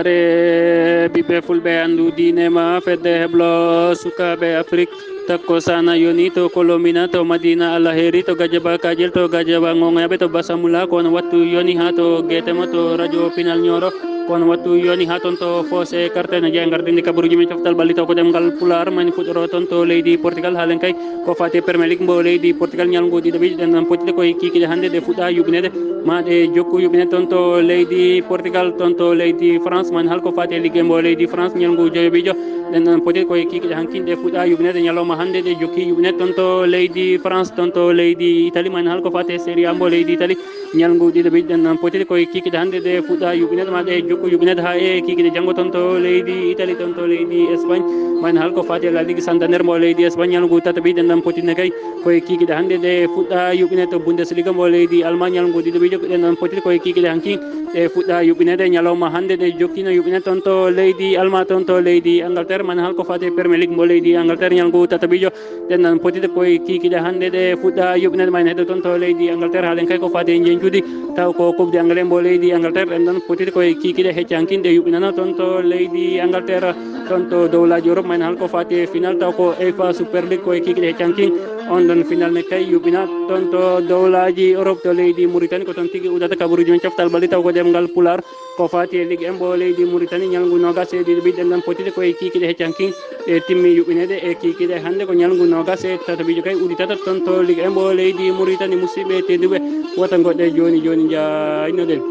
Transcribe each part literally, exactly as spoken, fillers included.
Are ɓiɓɓe fulɓe, anndu diine ma, fedde heblo sukaaɓe Afrik. Takko sana yoni to Kolomina, to Madina Alheri, to Gajaba Kajel, to Gajaba Ŋoŋoyaɓe, to Basamula, ko on wattu yoni ha to Getemo, to Radio Pinal Ñoro, ko on wattu yoni ha ton to Fose Karte no jeya gardindi kabaruji men coftal ɓalli taw ko ɗemngal Pulaar. Mani fuɗɗoro ton to leydi Portugal, halen kay ko fati Premier League mbo leydi Portugal, ñalngu ɗiɗo ɓiɗi ɗen ɗon potide koye kikiɗe hannde ɗe fuɗɗa yuɓinede ma ɗe jokku yuɓinede ton to leydi Portugal, ton to leydi France. Mani hal ko fati Ligue mbo leydi France, ñalngu joyoɓijo ɗen ɗon potide koye kikiɗe hankin ɗe fuɗɗa yuɓinede ñalawma hannde ɗe jokki yuɓinede ton to leydi France, ton to leydi Italie. Mani hal ko fati Serie A mbo leydi Italie, ñalngu ɗiɗo ɓiɗi ɗen ɗon potide koye kikiɗe hannde ɗe fuɗɗa yuɓinede ma ɗe jokku yuɓinede ha e kikiɗe janngo ton to leydi Italie, ton to leydi Espagne. Mani hal ko fati La Ligue Santander mbo leydi Espagne, ñalngu tato ɓiɗi ɗen ɗon potide kay koye kikiɗe hannde ɗe fuɗɗa yuɓinede to Bundesliga mbo leydi Allemagne, ñalngu ɗiɗo ɓiɗi ɗen ɗon potide koye kikiɗe hankin ɗe fuɗɗa yuɓinede ñalawma hannde ɗe jokkino yuɓinede ton to leydi Allemagne, ton to leydi Angleterre. Mani hal ko fati Premier League mbo leydi Angleterre, ñalngu tato ɓiɗo ɗen ɗon potide koye kikiɗe hannde ɗe fuɗɗa yuɓinede ma en heddo ton to leydi Angleterre, halen kay ko fati e njencuɗi taw ko Coupe d'Anglais mbo leydi Angleterre, ɗen ɗon potide koye kikiɗe hecci hankin ɗe yuɓinano ton to leydi Angleterre, ton to dowlaji Europe. Ma en hal ko fati e final taw ko UEFA Super League koye kikiɗe hecci hankin on ɗon final ne kay yuɓina ton to dowlaji Europe, to leydi Mauritanie. Ko ton tigi udata kabaruji men coftal ɓalli taw ko ɗemngal Pulaar. Ko fati e Ligue mbo leydi Mauritanie, ñalngu nogas e ɗiɗo ɓiɗi ɗen ɗon potide koye kikiɗe hecci hankin ɗe timmi yuɓinede e kikiɗe hannde ko ñalngu nogas e tato ɓiɗo kay uditata ton to Ligue mbo leydi Mauritanie. Musidɓe tedduɓe, wota goɗɗe joni joni jaynoɗen.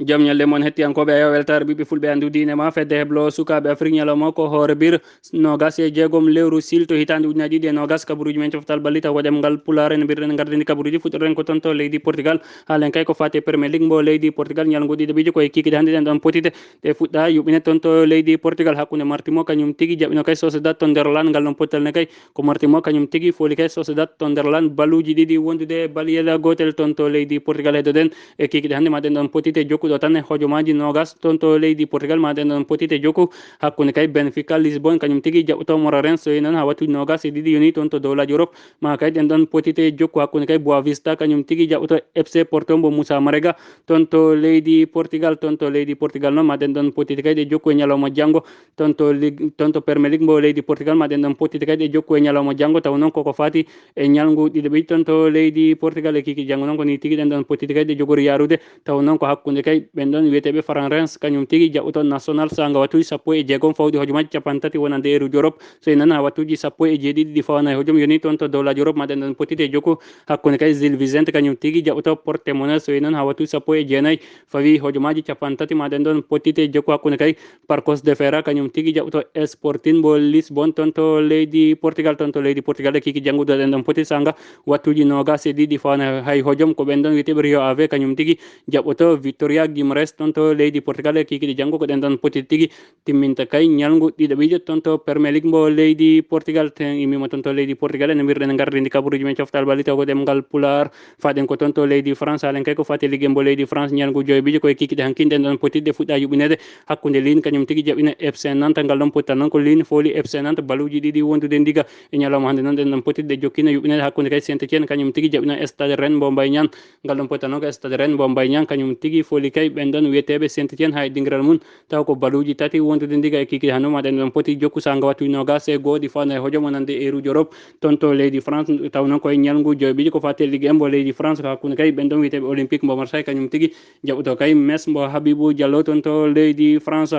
Jam ñalle mon hettiyankoɓe, ayo weltare ɓiɓɓe fulɓe, anndu diine ma, fedde heblo sukaaɓe Afrik, ñalawma ko hoore bir nogas e jeegom lewru sil to hitaande ujunnaji ɗiɗi e nogas. Kabaruji men coftal ɓalli taw ko ɗemngal Pulaar en mbirɗen gardini kabaruji, fuɗɗoren ko ton to leydi Portugal. Halen kay ko fati Premier League mbo leydi Portugal, ñalngu ɗiɗo ɓiɗi koye kikiɗe hannde ɗen ɗon potide ɗe fuɗɗa yuɓine ton to leydi Portugal, hakkunde Martimo kañum tigi jaɓino kay Sociedad ton nder lan ngal ɗon pottal ne kay ko Martimo kañum tigi foli kay Sociedad ton nder lan baluji ɗiɗi wondude baliyela gotel ton to leydi Portugal. Heddoɗen e kikiɗe hannde ma ɗen ɗon potite jokkuɗo tan e hojomaji nogas ton to leydi Portugal, ma ɗen ɗon potite jokku hakkunde kay Benfica Lisbonne kañum tigi jaɓɓoto Moreirense, so yehi noon ha wattuji nogas e ɗiɗi yoni ton to dowlaji Europe. Ma kay ɗen ɗon potite jokku hakkunde kay Boavista kañum tigi jaɓɓoto F C Porto mbo Moussa Marega ton to leydi Portugal. Ton to leydi Portugal noon ma ɗen ɗon potite kay ɗe jokku e ñalawma janngo ton to Ligue, ton to Premier League mbo leydi Portugal, ma ɗen ɗon potite kay ɗe jokku e ñalawma janngo. Taw noon koko fati e ñalngu ɗiɗo ɓiɗi ton to leydi Portugal e kikiɗe janngo noon ko ni tigi ɗen ɗon potite kay ɗe jogori yarude. Taw noon ko hakkunde kay ɓen ɗon wiyeteeɓe Faranrense kañum tigi jaɓɓoto National sanga wattuji sappo e jeegom fawɗi hojomaji capanɗe tati wonande eruji Europe. So inan ha wattuji sappo e jeeɗiɗi ɗi fawana e hojom yoni ton to dowlaji Europe, ma ɗen ɗon potite jokku hakkunde kay Gil Vicente kañum tigi jaɓɓoto Portimonense. So inan ha wattuji sappo e jeenayi fawi hojomaji capanɗe tati, ma ɗen ɗon potite jokku hakkunde kay Parcos de Ferreira kañum tigi jaɓɓoto Sporting mbo Lisbonne ton to leydi Portugal. Ton to leydi Portugal e kikiɗe janngo ɗen ɗon poti sanga wattuji nogas e ɗiɗi fawana hay hojom, ko ɓen ɗon wiyeteeɓe Rio Ave kañum tigi jaɓɓoto Victoria Guimarães ton to leydi Portugal. E kikiɗe janngo ko ɗen ɗon poti tigi timminta kay ñalngu ɗiɗo ɓiɗo ton to Premier League mbo leydi Portugal. Ten immima ton to leydi Portugal, ene mbirɗen gardindi kabaruji men coftal ɓalli taw ko ɗemngal Pulaar. Faɗen ko ton to leydi France, halen kay ko fati Ligue mbo leydi France, ñalngu joyoɓijo koye kikiɗe hankin ɗen ɗon potidde fuɗɗa yuɓinede hakkunde Lille kañum tigi jaɓɓina F C Nantes. Ngal ɗon pottal noon ko Lille fooli F C Nantes baluji ɗiɗi wondude ndiga e ñalawma hannde noon. Ɗen ɗon potidde jokkina yuɓinede hakkunde kay Saint-Étienne kañum tigi jaɓɓina Stade Rennes mbo Mbaye Niang. Ngal ɗon pottal noon ko Stade Rennes mbo Mbaye Niang kañum tigi fooli kay ɓen ɗon wiyeteeɓe Saint-Étienne ha e dingiral mum. Taw ko baluji tati wondude ndiga e kikiɗe hannde ma ɗen ɗon poti jokku sanga wattuji nogas e goho ɗi fawna e hojom wonande eruji Europe ton to leydi France. Taw noon koye ñalngu joyoɓijo ko fati Ligue mbo leydi France, ko hakkunde kay ɓen ɗon wiyeteeɓe Olympique mbo Marseille kañum tigi jaɓɓoto kay Metz mbo Habibou Diallo ton to leydi France.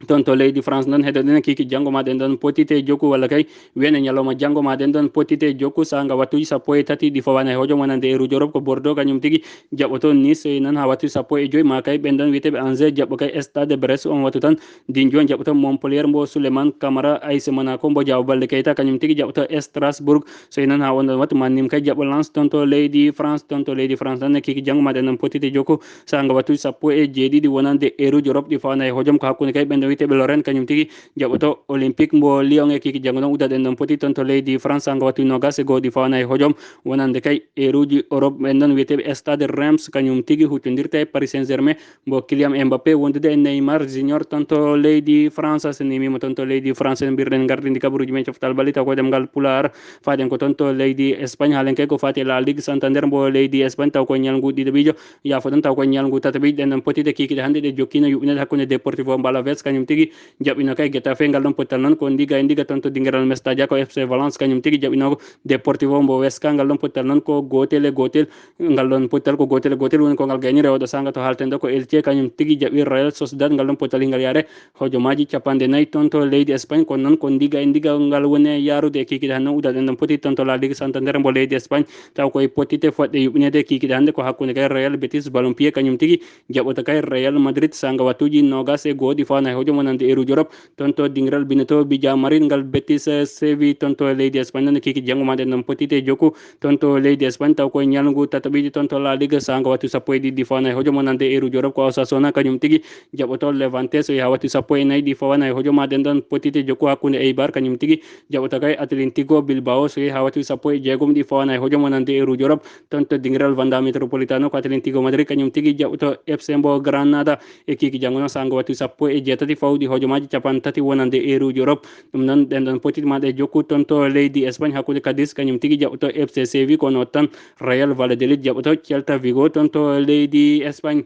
Ton to leydi France noon heddoɗen kiiki janngo ma ɗen ɗon potite jokku walla kay wene ñalawma janngo ma ɗen ɗon potite jokku sanga wattuji sappo e tati ɗi fawana e hojom wonande eruji Europe ko Bordeaux kañum tigi jaɓɓoto Nice, so inan ha wattuji sappo e joyi ma kay ɓen ɗon wiyeteeɓe Angers jaɓɓo kay Stade de Brest. On wattu tan Dijon jaɓɓoto Montpellier mbo Souleymane Camara, A S Monaco mbo Diao Baldé Keita kañum tigi jaɓɓoto Strasbourg. So inan ha on ɗon wattu ma Nîmes kay jaɓɓo Lens ton to leydi France. Ton to leydi France tan ne kiiki janngo ma ɗen ɗon potite jokku sanga wattuji sappo e jeeɗiɗi wonande eruji Europe ɗi fawana e hojom, ko hakkunde kay ɓen wiyeteeɓe Lorraine kañum tigi jaɓoto Olympique mbo Lyon e kiiki janngo ɗon uddaɗen ɗon poti toon to leydi France, saanga wattu noogas e go'o ɗi fawaana e hojom, wonande kay eeruuji Europe. Ɓen ɗon wiyeteeɓe Stade Reims kañum tigi huccondirta e Paris Saint-Germain mbo Kylian Mbappé wondude e Neymar Junior toon to leydi France. So nimima toon to leydi France, en mbirɗen gardindi kabaruuji men coftal balli taw ko ɗemngal Pulaar. Faaɗen ko toon to leydi Espagne, haalen kay ko faati e La Ligue Santander mbo leydi Espagne, taw ko ñalngu ɗiɗaɓiijo, yaafo ɗon, taw ko ñalngu tataɓiijo. Ɗen ɗon pottiɗe kiikiiɗe hannde ɗe jokkiino yuɓɓineede hakkunde Deportivo Mbalaves kañum tigi jaɓɓino kay Getafe. Ngal ɗon pottal noon ko ndiga e ndiga toon to dingiral Mestalla, ko F C Valence kañum tigi jaɓɓino Deportivo mbo Huesca. Ngal ɗon pottal noon ko gootel e gootel, ngal ɗon pottal ko gootel e gootel woni ko ngal gayniri e oɗo saanga to haalten ɗo. Ko Elche kañum tigi jaɓɓi Real Sociedad. Ngal ɗon pottal hingal yaare hojomaaji capanɗe nayi toon to leydi Espagne. Kono noon ko ndiga e ndiga ngal woni e yaarude e kiikiiɗe hannde. Uddaɗen ɗon poti toon to La Ligue Santander mbo leydi Espagne, taw koye pottitte fodde yuɓɓineede e kiikiiɗe hannde ko hakkunde kay Real Betis Balompié kañum tigi jaɓɓoto kay Real Madrid saanga wattuuji noogas e go'o ɗi fawaana e hojom wonande eeruuji Europe. Toon to dingiral binneteewo Villamarín ngal Betis, eh, Séville toon to leydi Espagne noon e kiiki janngo ma ɗen ɗon pottitte jokku toon to leydi Espagne, taw koye ñalngu tataɓiijo toon to La Ligue saanga wattu sappo e ɗiɗi ɗi fawaana e hojom wonande eeruuji Europe. Ko Osasuna kañum tigi jaɓɓoto Levante, so yehi haa wattu sappo e nayi ɗi fawaana e hojom ma ɗen ɗon pottitte jokku hakkunde Eibar kañum tigi jaɓɓoto kay Atlético Bilbao, so yehi haa wattu sappo e jeegom ɗi fawaana e hojom wonande eeruuji Europe. Toon to dingiral Wanda Metropolitano ko Atlético Madrid kañum tigi jaɓɓoto F C mbo Granada e kiiki janngo noon saanga wattu sappo e jeetati fawɗi hojomaaji capanɗe tati wonande eeruuji Europe. Ɗum noon ɗen ɗon pottitte ma ɗe jokku toon to leydi Espagne hakkunde Cadiz kañum tigi jaɓɓoto F C Séville, kono tan Real Valladolid jaɓɓoto Celta Vigo toon to leydi Espagne.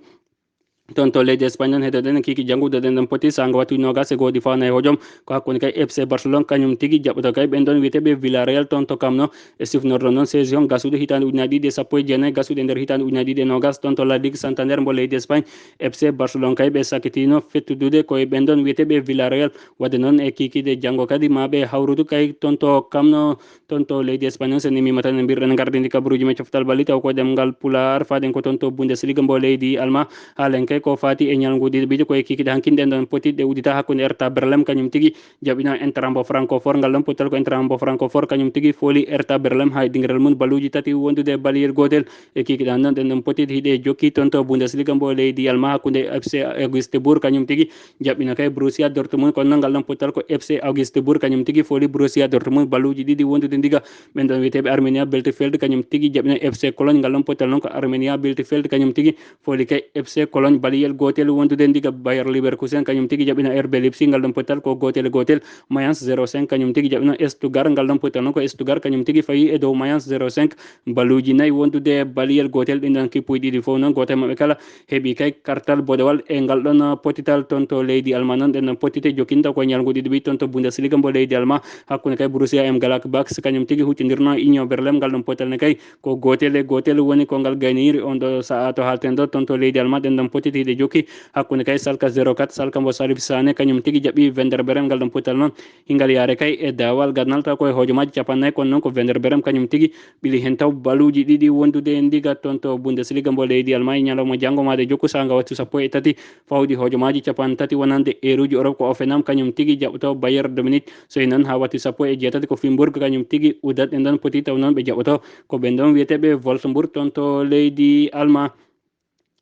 Toon to leydi Espagne noon heɗoɗen kiiki janngo uddaɗen ɗon poti saanga wattu noogas e go'o ɗi fawaana e hojom ko hakkunde kay F C Barcelone kañum tigi jaɓɓoto kay ɓen ɗon wiyeteeɓe Villarreal toon to Camp Nou. E sifnorɗo noon saison gasuɗo hitaande ujunaaji ɗiɗi e sappo e jeenayi, gasuɗo e nder hitaande ujunaaji ɗiɗi e noogas toon to La Ligue Santander mbo leydi Espagne, F C Barcelone kay ɓe sakkitiino fettudude koye ɓen ɗon wiyeteeɓe Villarreal. Waɗde noon e kiikiiɗe janngo kadi ma ɓe hawrudu kay toon to Camp Nou, toon to leydi Espagne noon. So nimima tan en mbirɗen gardindi kabaruuji men coftal balli taw ko ɗemngal Pulaar. Faaɗen ko toon to Bundesliga mbo leydi Alma, haalen kay ko faati e ñalngu ɗiɗaɓiijo koye kiikiiɗe hankin ɗen ɗon pottiɗe uddita hakkunde Hertha Berlin kañum tigi jaɓɓino Eintracht mbo Francfort. Ngal ɗon pottal ko Eintracht mbo Francfort kañum tigi fooli Hertha Berlin haa e dingiral mum balluuji tati wondude e baliyel gootel. E kiikiiɗe hannde ɗen ɗon pottiɗe hiɗe jokki toon to Bundesliga mbo leydi Alma hakkunde F C Augsburg kañum tigi jaɓɓino kay Borussia Dortmund, kono noon ngal ɗon pottal ko F C Augsburg kañum tigi fooli Borussia Dortmund balluuji ɗiɗi wondude ndiga. Ɓen ɗon wiyeteeɓe Arminia Bielefeld kañum tigi jaɓɓino F C Cologne. Ngal ɗon pottal noon ko Arminia Bielefeld kañum tigi fooli kay F C Cologne baliyel gootel wondude ndiga. Bayer Leverkusen kañum tigi jaɓɓino R B Leipzig, ngal ɗon pottal ko gootel e gootel. Mayence zéro cinq kañum tigi jaɓɓino Stuttgart, ngal ɗon pottal noon ko Stuttgart kañum tigi fayi e dow Mayence zéro cinq, balluuji nayi wondude baliyel gootel. Ɗin ɗon kippuuji ɗiɗi fof noon gooto e maɓɓe kala heɓi kay kartal boɗewal e ngal ɗon pottital toon to leydi Alma noon. Ɗen ɗon pottitte jokkinta ko ñalngu ɗiɗaɓiijo toon to Bundesliga mbo leydi Alma hakkunde kay Borussia Mönchengladbach kañum tigi huccondirno Union Berlin, ngal ɗon pottal ne kay ko gootel e gootel woni ko ngal gayniri on ɗo sa'a to haalten ɗo toon to leydi Alma. Ɗen ɗon pottitte hiɗe jokki hakkunde kay Schalke zéro quatre, Schalke mbo Salif Sané kañum tigi jaɓɓi Werder Bremen, ngal ɗon pottal noon hingal yaare kay e daawal gadnal taw koye hojomaaji capannayi, kono noon ko Werder Bremen kañum tigi ɓili heen taw baluuji ɗiɗi wondude e ndiga toon to Bundesliga mbo leydi Alma e ñalawma janngo ma ɗe jokku saanga wattu sappo e tati fawɗi hojomaaji capanɗe tati wonande eeruuji Europe. Ko Hoffenheim kañum tigi jaɓɓoto Bayern de Munich, so e noon haa wattu sappo e jeetati ko Freiburg kañum tigi uddat. Ɗen ɗon poti taw noon ɓe jaɓɓoto ko ɓen ɗon wiyeteeɓe Wolfsburg toon to leydi Alma.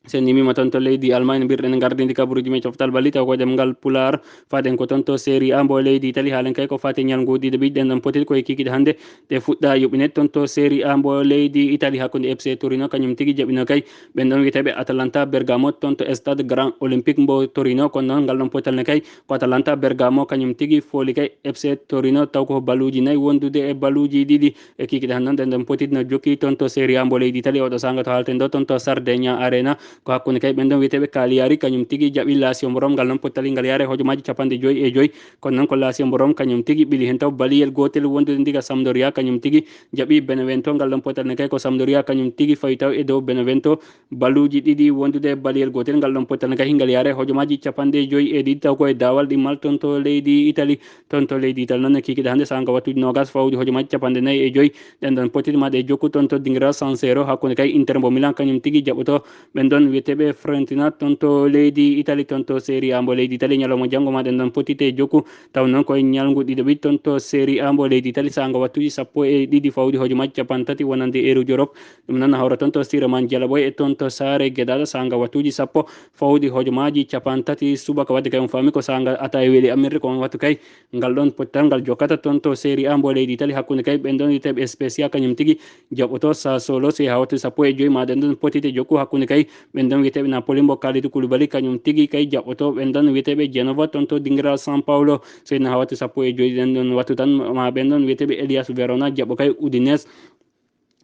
So en nimima toon to leydi Alma, en mbirɗen gardindi kabaruuji men coftal balli taw ko ɗemngal Pulaar. Faaɗen ko toon to Serie A mbo leydi Italie, haalen kay ko faati ñalngu ɗiɗaɓiijo. Ɗen ɗon poti ko e kiikiiɗe hannde ɗe fuɗɗa yuɓɓineede toon to Serie A mbo leydi Italie hakkunde F C Torino kañum tigi jaɓɓino kay ɓen ɗon wiyeteeɓe Atalanta Bergamo toon to Stade Grand Olympique mbo Torino. Kono noon ngal ɗon pottal ne kay ko Atalanta Bergamo kañum tigi fooli kay F C Torino taw ko baluuji nayi wondude e baluuji ɗiɗi. E kiikiiɗe hannde noon ɗen ɗon poti no jokki toon to Serie A mbo leydi Italie, oɗo saanga to haalten ɗo toon to Sardegna Arena. Ko hakkunde kay ɓen ɗon wiyeteeɓe Cagliari kañum tigi jaɓɓi Lazio mbo Rome, ngal noon pottal ngal yaare hojomaaji capanɗe joyi e joyi. Kono noon ko Lazio mbo Rome kañum tigi ɓili heen taw baliyel gootel wondude ndiga Sampdoria kañum tigi jaɓɓi Benevento, ngal ɗon pottal ne kay ko Sampdoria kañum tigi fawi taw e dow Benevento baluuji ɗiɗi wondude baliyel gootel. Ngal ɗon pottal ne kay hingal yaare hojomaaji capanɗe joyi e ɗiɗi taw ko e daawal ɗimmal toon to leydi Italie. Toon to leydi Italie noon e kiikiiɗe hannde saanga wattuuji noogas fawɗi hojomaaji capanɗe nayi e joyi. Ɗen ɗon poti ma ɗe jokku toon to dingiral San Siro hakkunde kay Inter mbo Milan kañum tigi jaɓɓoto ɓen ɗon wiyeteeɓe Fiorentina toon to leydi Italie, toon to Serie A mbo leydi Italie, ñalawma janngo ma ɗen ɗon potite jokku. Taw noon koye ñalngu ɗiɗaɓi toon to Serie A mbo leydi Italie, saanga wattuuji sappo e ɗiɗi fawɗi hojomaaji cappanɗe tati wonande eeruuji Europe. Ɗum noon hawra toon to Sireman Jalaɓoy e toon to Saare Geɗaɗo, saanga wattuuji sappo fawɗi hojomaaji cappanɗe tati subaka. Waɗde kay on faami ko saanga ata e weeli amirde, ko on wattu kay ngal ɗon pottal ngal jokkata toon to Serie A mbo leydi Italie, hakkunde kay ɓen ɗon wiyeteeɓe Spezia, kañum tigi jaɓoto Sassuolo, si haa wattu sappo e joy ma ɗen ɗon potite jokku. Hakkunde kay ɓen ɗon wiyeteeɓe Napoli mbo Kalidou Koulibaly, kañum tigi kay jaɓoto ɓen ɗon wiyeteeɓe Genova toon to dingiral San Paulo, so ina haa wattu sappo e joy ɗen ɗon wattu tan ma ɓen ɗon wiyeteeɓe Hellas Verona jaɓo kay Udinese.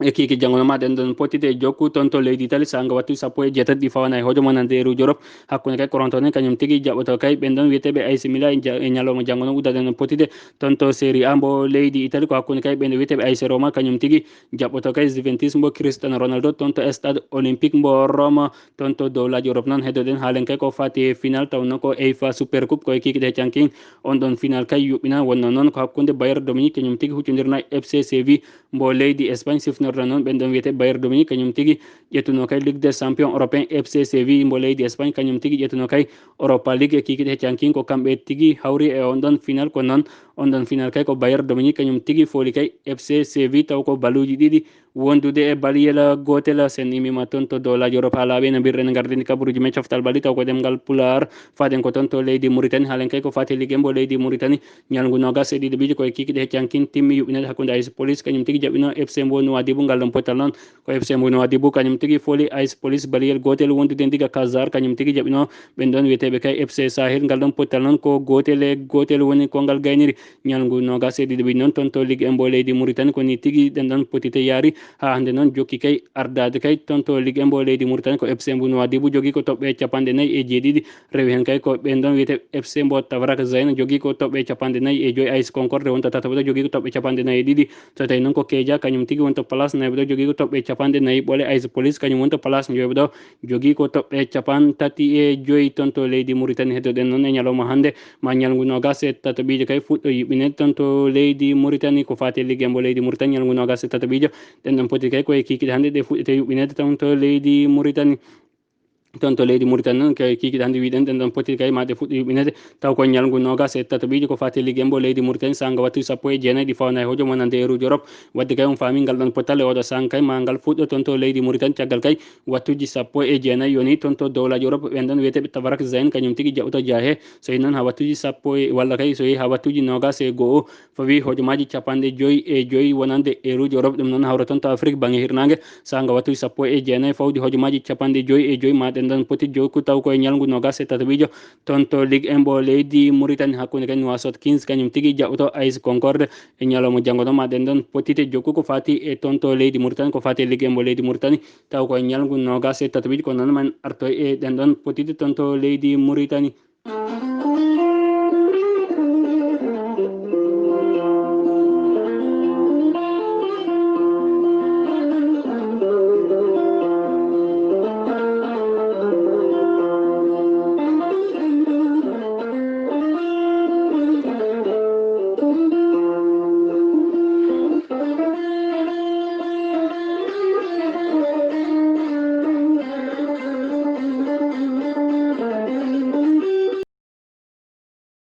E kiiki janngo ma ɗen ɗon potite jokku toon to leydi Italie, saanga wattu sappo e jeetati ɗi fawana e hojo monande e ruujo Europe. Hakkunde kay koronto ni kañum tigi jaɓoto kay ɓen ɗon wiyeteeɓe A C Milan e ja-, e ñalawma janngo no uddaden ɗon potite toon to Serie A mbo leydi Italie. Ko hakkunde kay ɓen ɗon wiyeteeɓe A C Roma, kañum tigi jaɓoto kay Juventus mbo Cristiano Ronaldo toon to stade olympique mbo Roma, toon to dowlaaji Europe noon. Heddoɗen haalen kay ko faati e final, taw noon ko UEFA Super Coupe, ko e kiikiiɗe heccankin on ɗon final kay yuɓɓina. Wonno noon ko hakkunde Bayern Dominique kañum tigi huccondirna F C Séville mbo leydi Espagne. Sifnorɗen noon ɓen ɗon wiyete Bayern Dominique, kañum tigi ƴettuno kay Ligue des Champions européen. F C Séville mbo leydi Espagne, kañum tigi ƴettuno kay Europa League. E kiikiiɗe heccankin ko kamɓe tigi hawri e on ɗon final, ko noon on ɗon final kay ko Bayern Dominique kañum tigi fooli kay F C Séville, taw ko baluuji ɗiɗi wondude e baliyel gootel. Sen immiima toon to dowlaaji Europe, haa laaɓi ene mbirɗen, ngardini kabaruuji men coftal bali, taw ko ɗemngal Pulaar. Faaden ko toon to leydi Mauritanie, haalen kay ko faati Ligue mbo leydi Mauritanie. Ñalngu noogas e ɗiɗi biiji ko e kiikiiɗe heccankin timmi yuɓɓineede hakkunde A S Police, kañum tigi jaɓɓino F C mbo Nouadhibou. Ngal ɗon pottal noon ko F C mbo Nouadhibou, kañum tigi fooli A S Police baliyel gootel wondude ndiga Kazar, kañum tigi jaɓɓino ɓen ɗon wiyeteeɓe kay F C Sahel. Ngal ɗon pottal noon ko gootel e gootel woni ko ngal gayniri. Ñalngu noogas e ɗiɗi biiji noon toon to Ligue mbo leydi Mauritanie, ko ni tigi ɗen ɗon potite yaari. Haa hannde noon jokki kay ardaade kay toon to Ligue mbo leydi Mauritanie, ko F C mbo Nouadhibou jogii ko toɓɓe capanɗe nayi e jeeɗiɗi. Rewi heen kay ko ɓen ɗon wiyete F C mbo Tabarak Zaïne, jogii ko toɓɓe capanɗe nayi e joy. A S Concorde wonto tataɓo ɗo, jogii ko toɓɓe capanɗe nayi e ɗiɗi. So tawi noon ko Keja, kañum tigi wonto place nayaɓo ɗo, jogii ko toɓɓe capanɗe nayi ɓole. A S Police kañum wonto place njoyaɓo ɗo, jogii ko toɓɓe capanɗe tati e joy. Toon to leydi Mauritanie, heddoɗen noon e ñalawma hannde ma ñalngu noogas e tataɓiijo kay fuɗɗo yuɓɓineede toon to leydi Mauritanie. Ko faati e Ligue mbo leydi Mauritanie, ñalngu noogas e tataɓiijo ɗen ɗon poti kay ko e kiikiiɗe hannde ɗe fuɗɗete yuɓɓineede toon to leydi Mauritanie. Toon to leydi Mauritanie noon, kay kiikiiɗe hannde wiɗen ɗen ɗon poti kay ma ɗe fuɗɗo yuɓɓineede, taw ko ñalngu noogas e tataɓiijo ko faati Ligue mbo leydi Mauritanie, saanga wattu sappo e jeenayi ɗi fawana e hojo monande e ruujo Europe. Waɗde kay on faami ngal ɗon pottal e oɗo saanga kay ma ngal fuɗɗo toon to leydi Mauritanie, caggal kay wattuuji sappo e jeenayi yoni toon to dowlaaji Europe. Ɓen ɗon wiyeteeɓe Tabarak Zaïne, kañum tigi jaɓoto jaahe. So hinnoon haa wattuuji sappo e, walla kay so yehi haa wattuuji noogas e go'o, fawi hojomaaji capanɗe joy e joy wonande e ruujo Europe. Ɗum noon hawra toon to Afrique baŋnge hirnaange, saanga wattuuji sappo e jeenayi fawdi hojomaaji capanɗe joy e joy ma ɗen ɗon poti jokku, taw ko e ñalngu noogas e tataɓiijo toon to Ligue mbo leydi Mauritanie, hakkunde kay Nouakchott Kings kañum tigi jaɓoto A S Concorde. E ñalawma janngo noon ma ɗen ɗon potite jokku ko faati e toon to leydi Mauritanie, ko faati e Ligue mbo leydi Mauritanie, taw ko e ñalngu noogas e tataɓiijo. Ko noon men artoy e ɗen ɗon potite toon to leydi Mauritanie.